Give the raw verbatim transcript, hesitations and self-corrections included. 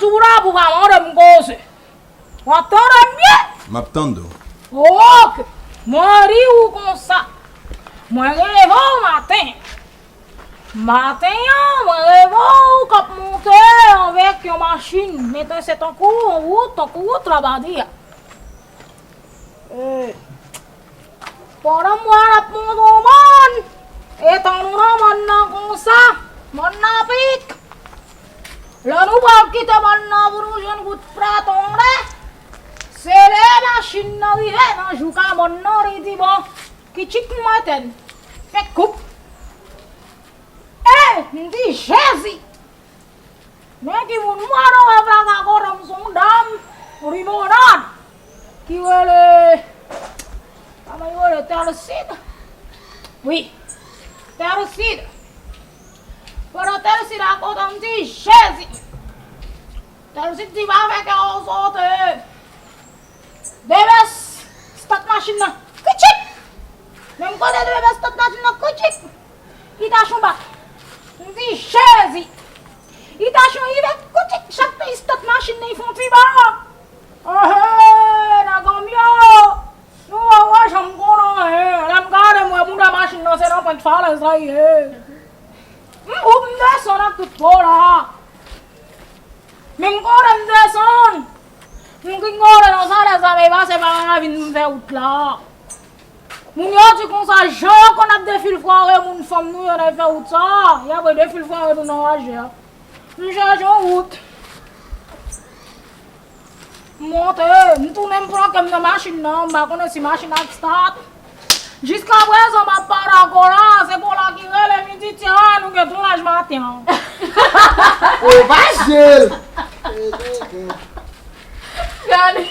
Ou la pou pa mande m koze. W ap tande m byen? M ap tande w. Oke. Mwen di w konsa. Mwen reve w maten. Maten an, mwen reve w k ap monte avèk yon machin. Men se tankou yon wout, tankou wout Labadi a. Eh. Pandan m wè l ap monte yon mòn, e tann ou nan mòn nan konsa, mòn nan pik. Lè nou pral kite mòn nan pou nou jwenn wout Praton la, se lè machin nan rive nan jouka mòn nan, li di, bon, ki tchik mwen tèn, fèk koup. E, m di, Jezi! Men ki moun mwen nan wè plaka kote m se yon dam limonad ki rele, kòman yo rele, Tèlsid? Wi, Tèlsid. Pandan Tèlsid a kote m di, Jezi! Tèlsid di, pa fè kè w sote. Debès stat machin nan. Kouchik! Menm kote Debès stat machin nan, kouchik! Itachon bat. M di, Jezi! Itachon rive, kouchik! Chak tan li stat machin nan, li fè yon ti bak. Ehe, nèg an myo! Nou wè, wè, jan m konnen, hein. Lè m gade, m wè bouda machin nan, se nan pwent falèz la, ye. M, m desann ak tout po la. Men m konnen m desann. M gringole nan sa lè sa, men pase pa ravin m fè wout la. Moun yo di konsa, jan yo konn ap defilfware moun fanm nou yo nan fè wout sa, y ap defilfware nou nan raje a. M chèche yon wout. M monte, m tounen m pran kè m nan machin nan, m pa konnen si machin ap stat. Jiskaprezan, m ap pale ak Kola, se Kola ki rele m, li di, Tya, nou gen tounaj maten an. O, pa jel! Gade.